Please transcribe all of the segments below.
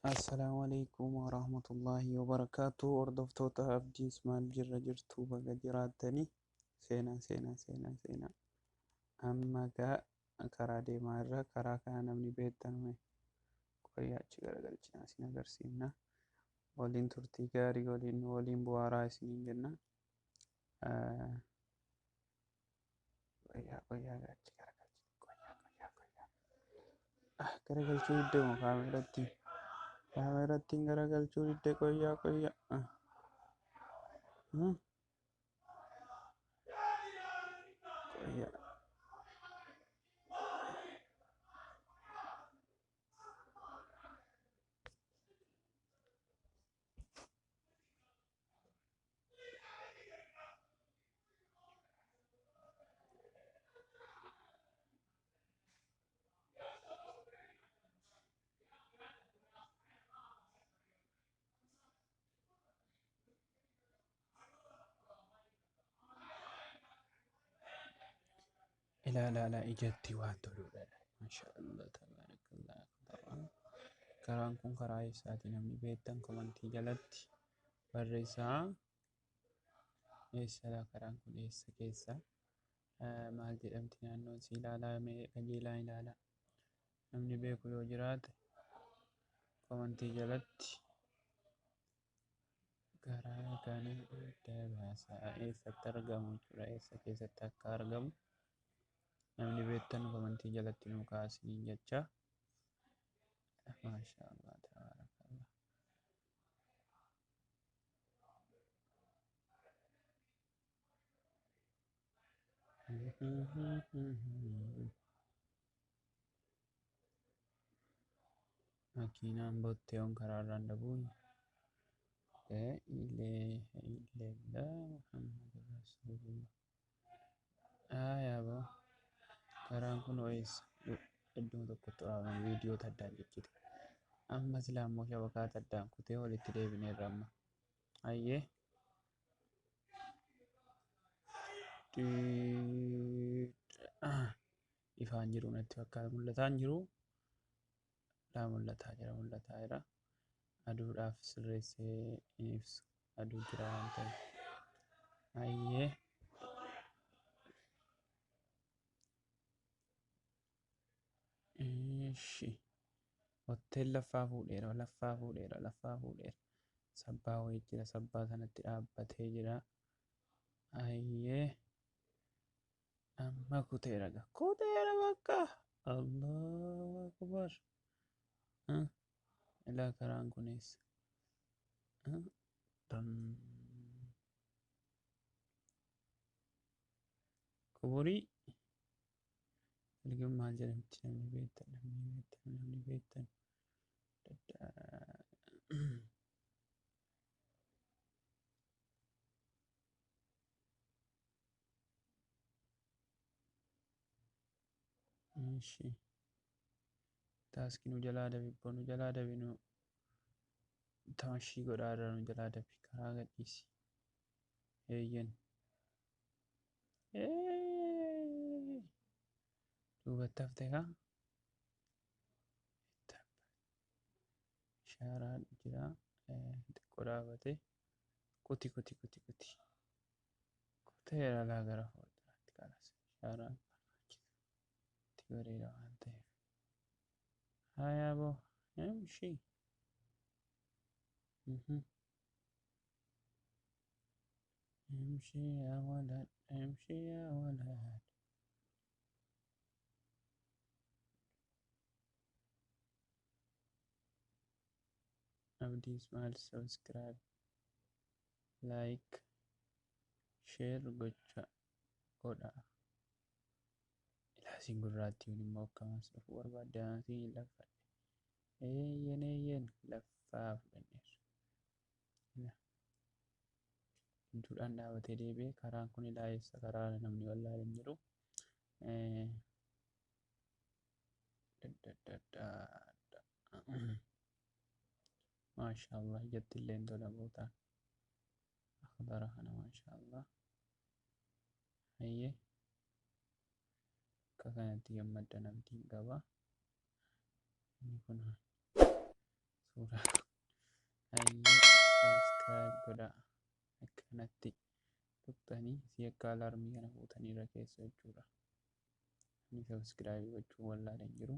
Assalaamu alaikum warahmatullaahi wabarakaatu. Hordoftoota Abdii Ismail jirra jirtu baga jiraattanii. Seenaa seenaa seenaa seenaa. Amma gaa karaa deemaa irra karaa kana namni beektan mee qoyyaa achi garagalchinaa isin agarsiifna. Waliin turtii gaarii waliin waliin bu'aaraa isiniin jenna. Qoyyaa qoyyaa achi garagalchina. Qoyyaa qoyyaa qoyyaa. Garagalchuu didde moo kaameeratti? Kaameerattiin garagalchuu didde qoyyaa qoyyaa. Qoyyaa. Ilaalaa ijatti waan toludha. Maashaallah tabaarakallah. Karaan kun karaa eessaati namni beektan komantii jalatti barreessaa. Eessadha karaan kun eessa keessa? Maal jedhamti naannoon si ilaalaa mee qajeelaa ilaalaa. Namni beeku yoo jiraate komantii jalatti karaa kana adda baasaa eessatti argamu jechuudha. Eessa keessatti akka argamu namni beektan komantii jalatti nuu kaasiniin jecha. Maashaallah tabaarakallah. Makiinaan botteeyoon karaarraan dhabuun laa ilaaha illallah Muhammadu Rasuulullah. Aayaa karaan kun eessa? Iddoo tokkotti waraabame viidiyoo addaan ciccite. Amma silaa immoo shabakaa addaan kutee walitti deebineerra amma. Hayyee. Ifaan jiru natti fakkaata mul'ataan jiru. Laa mul'ataa jira mul'ataa jira. Aduudhaaf sirreessee hin ibsu. Aduu jira waan ta'eef. Hayyee. Ishi. Hotel laffaa fuudheera laffaa fuudheera laffaa fuudheera. Sabbaa wayii jira sabbaa sanatti dhaabbatee jira. Hayyee. Amma kuteera gaa kuteera bakka. Allahu akbar. Ilaa karaan kun eessa? Kuburii Silkiin maal jedhamti namni beektan namni beektan namni beektan. Ishi. Taaskii nu jalaa dabi nu jalaa dabi nu tamashii godhaa irra nu jalaa dabi karaa gadhiisi. Eeyyan. Duubatti hafte kaa. Ishaaraan jira. Xiqqoo dhaabate. Kuti kuti kuti kuti. Kuteera laa gara fuulduraatti kanas. Ishaaraan barbaachisu. Itti bareeda waan ta'eef. Hayaa boo. Imshi. Imshi yaa walad. Imshi yaa walad. Abdii Ismail subscribe, like, share gocha godha. Ilaasiin gurraattiin immoo akkamas dhufuu barbaadde anasii laffadhe. Eeyyen eeyyen laffaa fudhanneerra. Gidduudhaan dhaabatee deebi'ee karaan kun ilaa eessa karaa namni wallaalu hin jiru. Maashaallah ijatti illee tola bootaan. Akhdara kana maashaallah. Hayyee akka kanatti gammaddan abdiin qaba. Inni kun Suuraa hayyee subscribe godhaa akkanatti tuqxanii si akka alarmii kana fuutanii irra keessa jechuudha. Inni subscribe gochuu wallaalee hin jiru.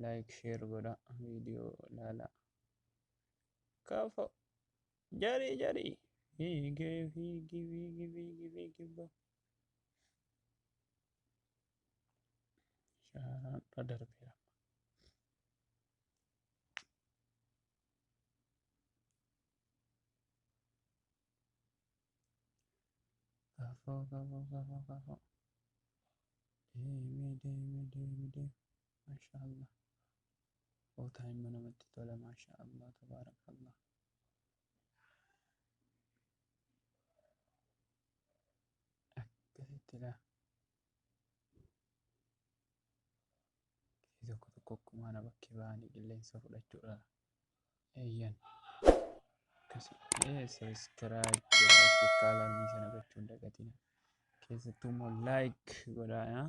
Like share godhaa viidiyoo ilaalaa. Kafo jarii jarii fiigee fiigi fiigi fiigi fiigi ba. Shaaraan irra darbeera. Kafo kafo kafo kafo. Deemi deemi deemi deemi. Maashaallah. Bootaan immoo namatti tola. Maashaallah tabaarakallah. Akkasitti laa. Gisee tokko tokko akkuma ana bakkee ba'anii qilleensa fudhachuudha. Eeyyan. Akkasi. Subscribe godhaa istikaa alarmii sana gochuu hin dagatina. Keessattuu immoo like godhaa.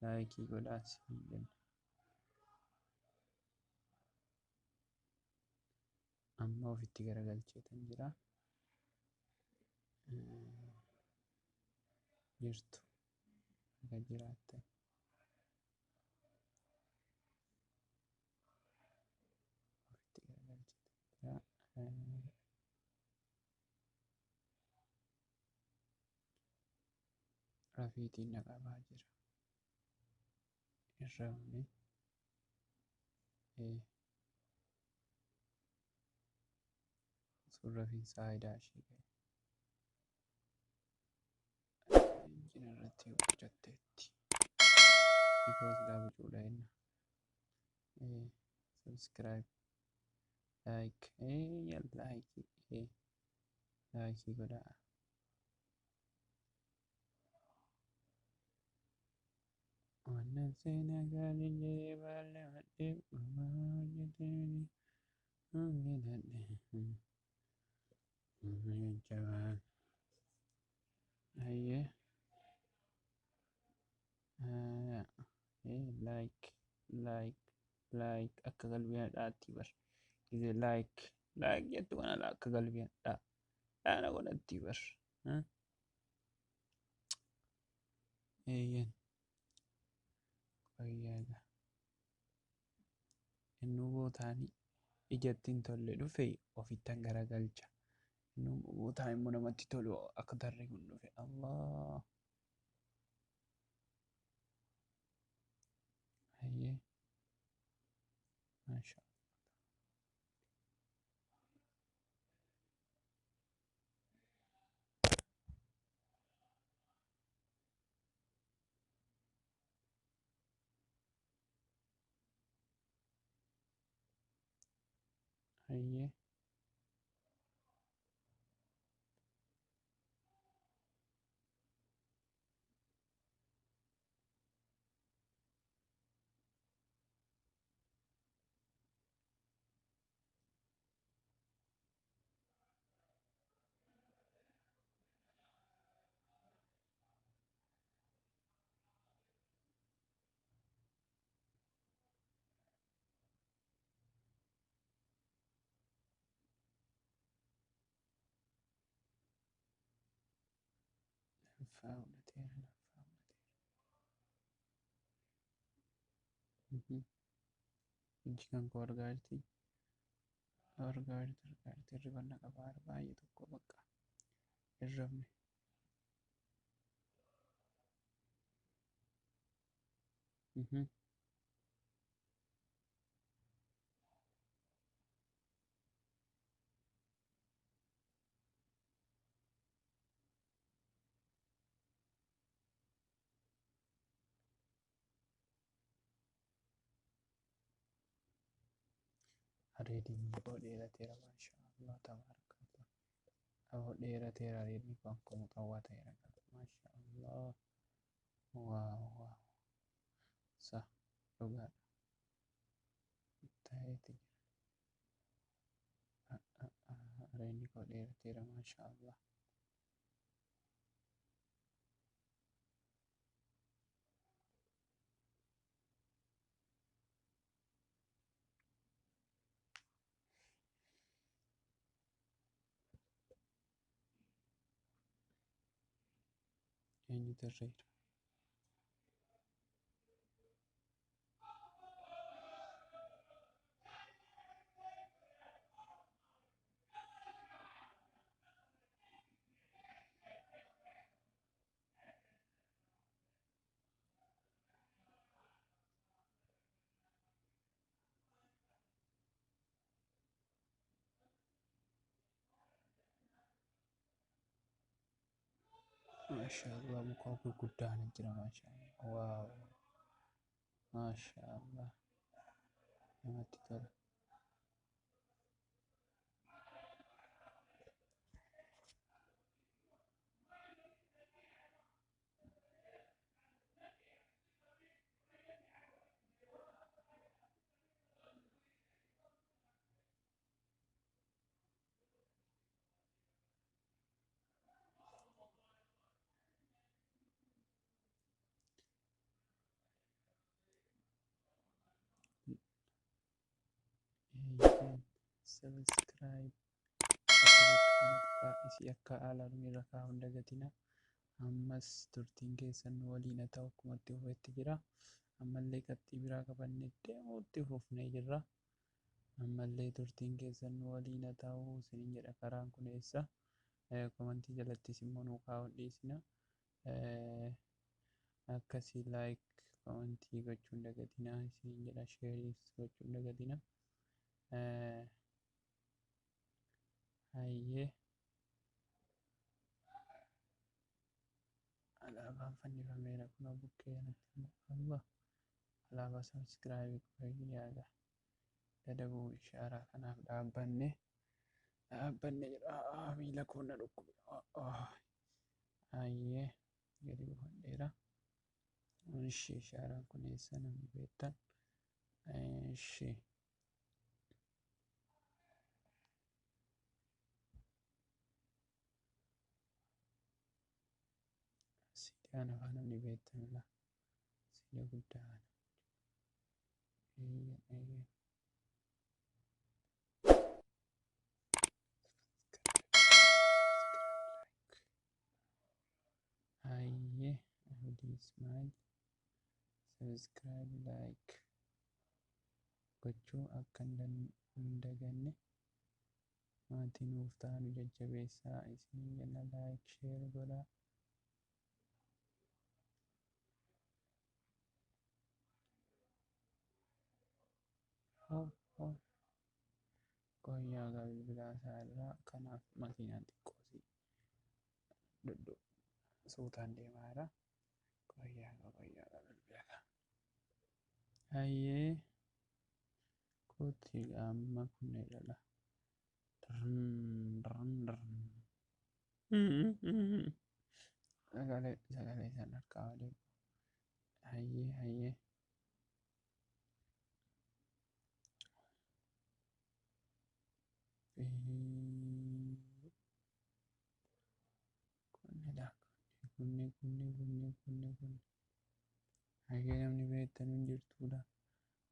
Like godhaa siin jenna. Amma ofitti garagalcheetan jira. Jirtu akka jiraattan. Ofitti garagalcheetan jira. Rafiitiin na qabaa jira. Hin rafne. Sun rafiinsa faayidaa ishee ga'e. Injina irratti hojjetteetti. Because laa bicuudha jenna. Subscribe, like, like, like godhaa. Wannan seenaa gaarii jedhee baallee madhee uumaa hojjetee hojjetadhe. Jajjabaan. Hayyee. Like, like, like akka qalbii hadhaatti bar. Gisee like, like jettu kana akka qalbii hadhaa. Dhaana godhatti bar. Eeyyan. Qoyyaa Innuu bootaanii ijatti hin tolle dhufe ofittan garagalcha. Innuu bootaan immoo namatti tolu akka tarree kun dhufe. Allah. Hayyee. Maasha. Hayyee. Lanfaa fudhateera, lanfaa fudhateera. Ijji kan koo argaa jirti. Argaa jirti, argaa jirti. Hirriba na qabaa baay'ee tokko bakka hin rafne. Areedni koo dheerateera maashaallah tabaarakallah. Aboo dheerateera areedni koo akkuma xawwaa ta'eera maashaallah. Waaw waaw. Sa dhugaadha. Ta'eeti jira. Areedni koo dheerateera maashaallah. Eenyutu irra jira? Maashaallah, muka gurguddaan jira. Maashaallah, wow, maashaallah, namatti tola. Subscribe isii akka alarmii irra kaa'uu hin dagatina. Ammas turtiin keessan nu waliin haa ta'u, akkuma itti fufetti jira. Ammallee qabxii biraa qabannee deemuutti fufnee jirra. Ammallee turtiin keessan nu waliin haa ta'u isiniin jedha. Karaan kun eessa? Komantii jalattis immoo nuu kaa'uu hin dhiisina. Akkasii like, komantii gochuu hin dagatina isiniin jedha. Sheeriis gochuu hin dagatina. Hayyee, alaabaan fannifameera kunoo bukkee kanatti immoo Allah alaabaa. Subscribe qoyyaadha dadabuu ishaaraa kanaaf dhaabbanne dhaabbanne jedha. Miila koo na dhukkube. Hayyee, gadi buufadheera. Ishi, ishaaraan kun eessa, namni beektan? Ishi, siidaa kana namni beektan la, siidaa guddaa kana. Eeyyan, eeyyan. Hayyee, Abdii Ismail, subscribe, like gochuu akka hin daganne. Maatii nuuf ta'an jajjabeessaa isiniin jenna. Like, share godhaa. Qoyyaa gaa bilbilaa isaa irraa kanaaf makiinaan xiqqoosii duddu suutaan deemaa jira. Qoyyaa gaa, qoyyaa gaa, bilbila gaa. Hayyee, kooti amma kunneen dhala. Sagalee, sagalee isaan harkaa malee. Hayyee, hayyee. Kunnedha. Kunne, kunne, kunne, kunne, kunne. Hayyee, namni beektan hin jirtudha.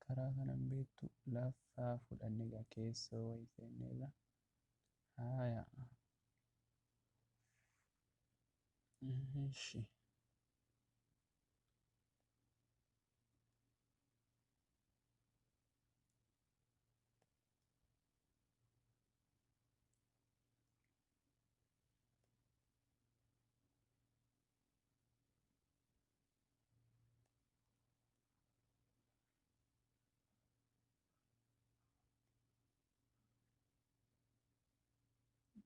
Karaa kanan beektu lafaa fudhanne egaa keessoo wayii seenneerra. Haaya. Ishi.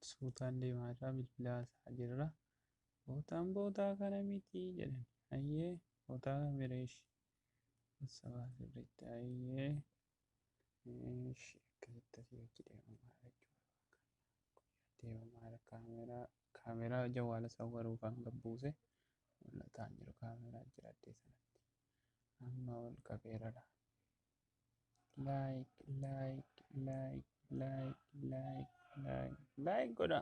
Suutaan deemaa jira, bilbila haasaa jirra. Bootaan bootaa kana miti jedhan. Hayyee, bootaa kan bireeshi. Sabaa sirriitti, hayyee. Ishi, akkasitti asii achi deemamaa jechuudha. Deemamaa jira. Kaameraa, kaameraa jawwaala sawwaruufaan gabbuuse mul'ataan jiru, kaameraa jira addee sanatti. Amma ol qabeera. Like, like, like, like, like, like, like godha.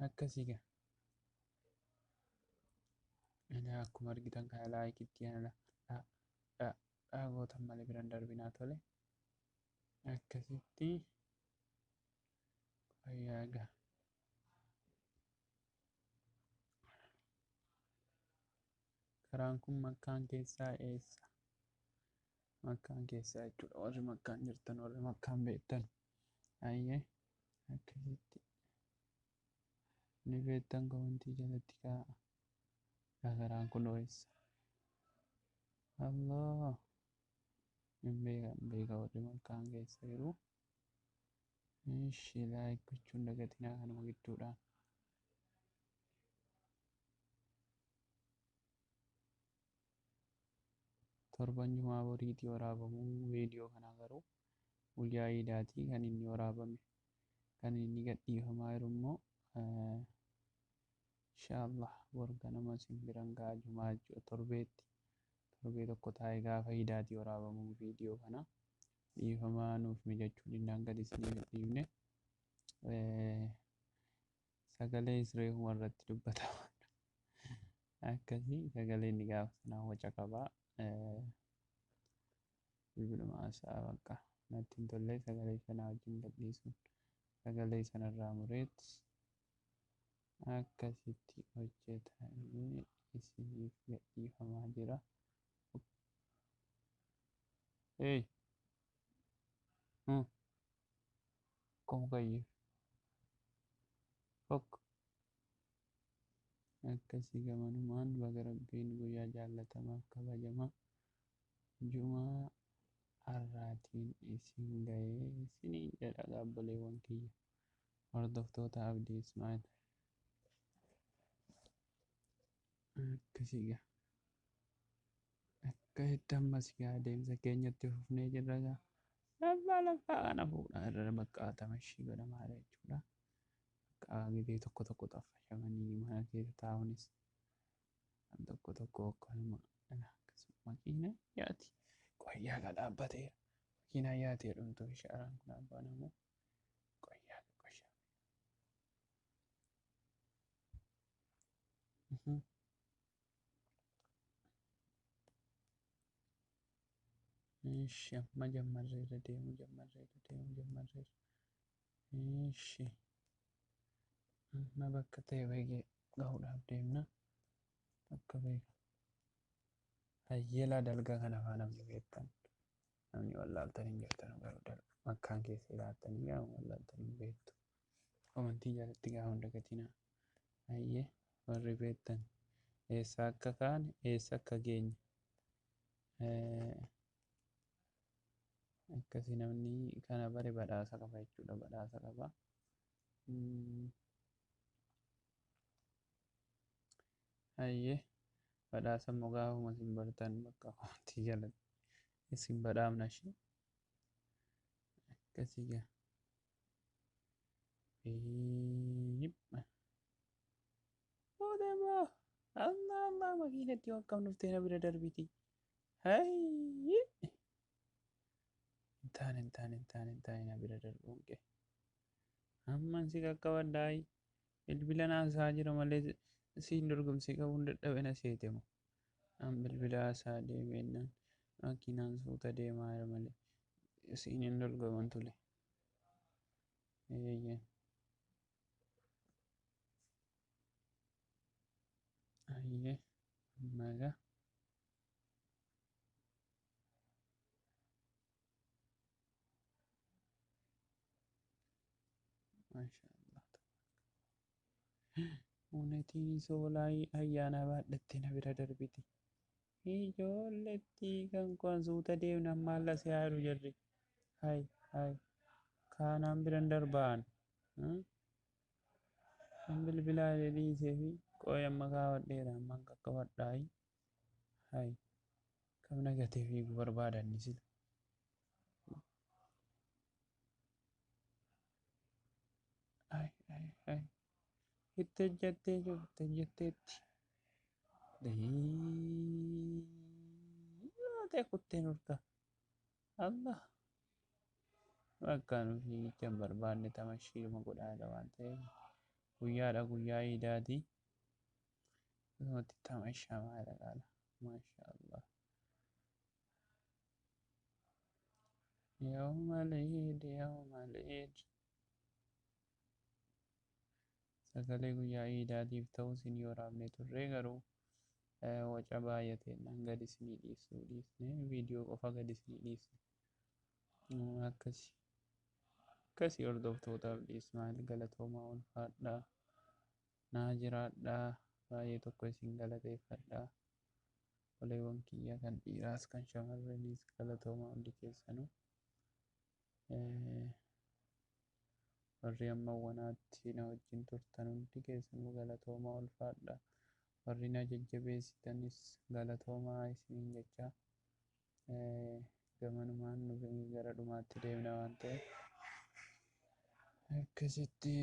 Akkasii gaa. Ilaa, akkuma argitan kana like itti ana dha dha dha gootan malee biraan darbinaa. Tole. Akkasitti fayyaa gaa. Karaan kun makkaan keessaa eessa? Makkaan keessaa jechuudha. Warri makkaan jirtan, warri makkaan beektan. Ayyee akkasitti ni beektan komentii jalatti kaa'a. Karaan kun eessa? Allah hin beeka hin beeka warri makkaan keessa jiru. Ishi like gochuun dagatinaa kanuma gidduudhaan. Torban jumaa boriitii waraabamuu viidiyoo kana garuu guyyaa iidaatii kan inni waraabame kan inni gadhiifamaa jiru immoo inshaallah bor ganama isin biran ga'a jumaa jechuudha torbeetti torbee tokko taa'ee gaafa iidaatii waraabamuu viidiyoo kana dhiifamaa nuuf mijachuu dindaan gadi isiniif hin dhiifne sagalee reefuma irratti dubbatama akkasii sagalee inni gaafa sanaa waca qabaa. Bilbiluma haasa'a bakka natti hin tolle sagalee sanaa wajjin gadhiisuun sagalee sanarraa mureet akkasitti hojjetamee isiniif gadhiifamaa jira. Hey, como kayyo fok akkasii gamanumaan baga rabbiin guyyaa jaallatamaaf kabajamaa jumaa har'aatiin isin ga'ee isiniin jedha gaabboleewwan kiyya hordoftoota Abdii Ismaa'eel. Akkasii gaa akka itti ammas gaa adeemsa keenyatti fufnee jirra gaa laffaa laffaa kana fuudhaa irra baqqaatama ishii godhamaadha jechuudha. Bakka gidee tokko tokko xaffashamanii mana keessa taa'uunis kan tokko tokko akkanuma akkasuma makiina yaati. Qoyyaa gaa dhaabbateera. Makiinaa yaati jedhamtu ishaaraan kun abbaan qoyyaa qoyyaa. Ishi amma jammarreerra deemu jammarreerra deemu jammarreerra. Ishi amma bakka ta'e wayii gahuudhaaf deemna. Bakka beeka. Hayyeelaa dalgaa kana afaan namni beektan. Namni wallaaltan hin jirtan garuu makkaan keessa ilaaltanii gaafa wallaaltan hin beektu. Komentii jalatti gaafa hin dagatinaa. Hayyee warri beektan eessa akka kaane eessa akka geenye. Akkasii namni kana bare badhaasa qaba jechuudha. Badhaasa qaba. Hayyee badhaasa immoo gaafuma isin bartan bakka komentii jalatti isin badhaafna ishee. Akkasii gaa. Odeemaa Allah Allah makiinatti waan qabnuuf dhuftee na bira darbiti. Hayyee. Hin taane hin taane hin taane hin taane na bira darbuun kee. Amman si qaqqabadhaayi. Bilbila naasaa jira malee siin dorgomsee qabuun dadhabe na seete moo. An bilbila haasaa deemennaan makiinaan suuta deemaa jira malee siin hin dorgoman tole. Eeyyee. Hayyee amma egaa. Maashaallah. Uummatiin soolaa ayyaana baadhattee na bira darbiti. Ijoolletti kan kuwan suuta deemna ammaan lasee haaru jarri. Hay hay kaanaan biran darbaan. Kan bilbilaa dhiisee fi qo'ee amma kaawwadheera ammaan qaqqabadhaayi. Hay kam nagatee fiiguu barbaadan sila. Hay hay hay. Itti hojjettee jiru itti hojjetteetti. Ta'e kutteen urga. Allah. Bakka nu fiigicha hin barbaanne tamashiidhuma godhaadha waan ta'eef guyyaadha guyyaa iidaati. Akkasumatti tamashaamaadha qaala. Maashaallah. Yawma al-Eid yawma al-Eid. Sagalee guyyaa iidaatiif ta'u isin waraabnee turre garuu Waca baay'ateennaan gad isinii dhiisuu dhiisne, viidiyoo qofa gad isinii dhiisne. Akkasi akkasii hordoftoota Abdii Ismaa'eel, galatoomaa, ulfaadhaa, naa jiraadhaa, baay'ee tokko isin galateeffadhaa. Obboleewwan kiyya kan dhiiraas kan shamarraniis galatoomaa hundi keessanuu. Warri amma wanaatti na wajjin turtan hundi keessanuu galatoomaa, ulfaadhaa. Warri na jajjabeessitanis galatoomaa isiniin jechaa, gamanumaan nu gara dhumaatti deemna waan ta'eef akkasitti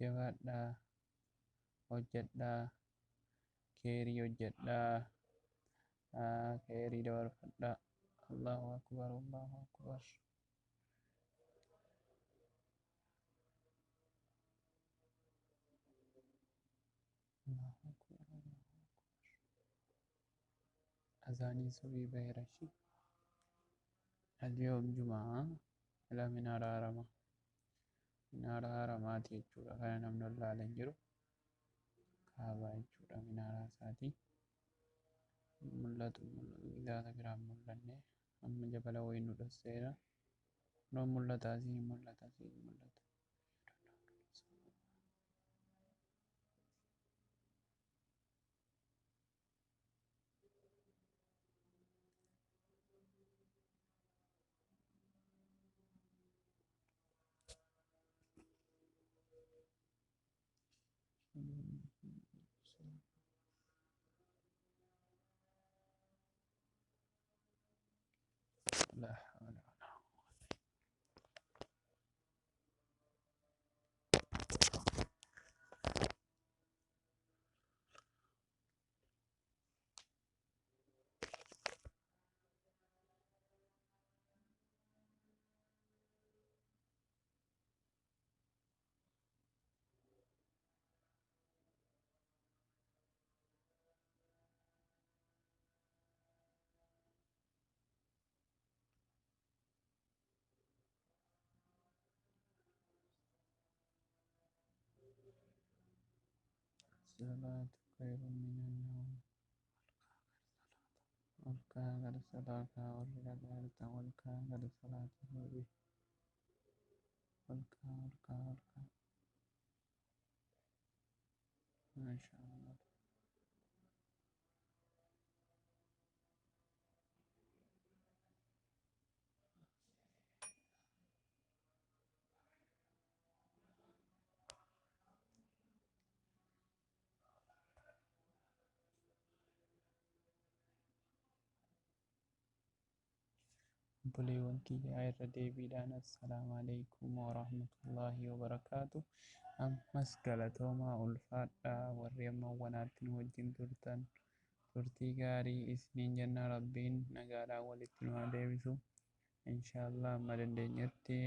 jabaadhaa, hojjedhaa, keerii hojjedhaa, keerii dabarfadhaa. Allahu akbar, Allahu akbar. Allahu akbar, Allahu akbar. Azaaniin subii baheera shi. اليوم جمعة ila minaara haramaa. Minaara haramaati jechuudha. Kana namni wallaalee hin jiru. Kaabaa jechuudha minaaraa isaatii. Mul'atu gidaata biraan mul'anne, amma jabala wayii nu dhosseera. Kunoo mul'ata, asii mul'ata, asii mul'ata. لا حول ولا الصلاة خير من النوم. Olkaa gara salaataa, warri dhaga'aa olkaa gara salaata subii. Olkaa, olkaa, olkaa. Maasha Allah. Obboleewwan kiyyaa, irra deebiidhaan assalaamu alaikum warahmatullaahi wabarakaatu. Ammas galatoomaa, ulfaadhaa, warri amma wanaatti nu wajjin turtan turtii gaarii isiniin jenna. Rabbiin nagaadhaan walitti nu haa deebisu. Inshaallah amma dandeenyetti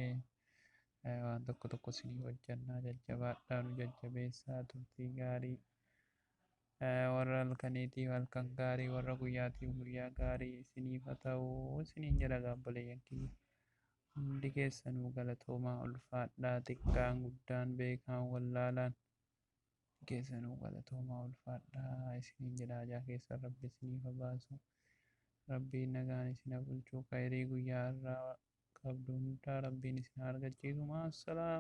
waan tokko tokko isinii hojjannaa, jajjabaadhaa, nu jajjabeessaa. Turtii gaarii, warra halkaniitiif halkan gaarii, warra guyyaatiif guyyaa gaarii isiniif haa ta'u isiniin jedha. Obboleeyyan kiyya hundi keessanuu galatoomaa, ulfaadhaa, xiqqaan guddaan, beekaan wallaalaan keessanuu galatoomaa, ulfaadhaa isiniin jedha. Hajaa keessan rabbi isiniif haa baasu, rabbiin nagaan isin haa bulchu, khayrii guyyaa irraa qabdu hundaa rabbiin isin haa argachiisu. Maassalaam.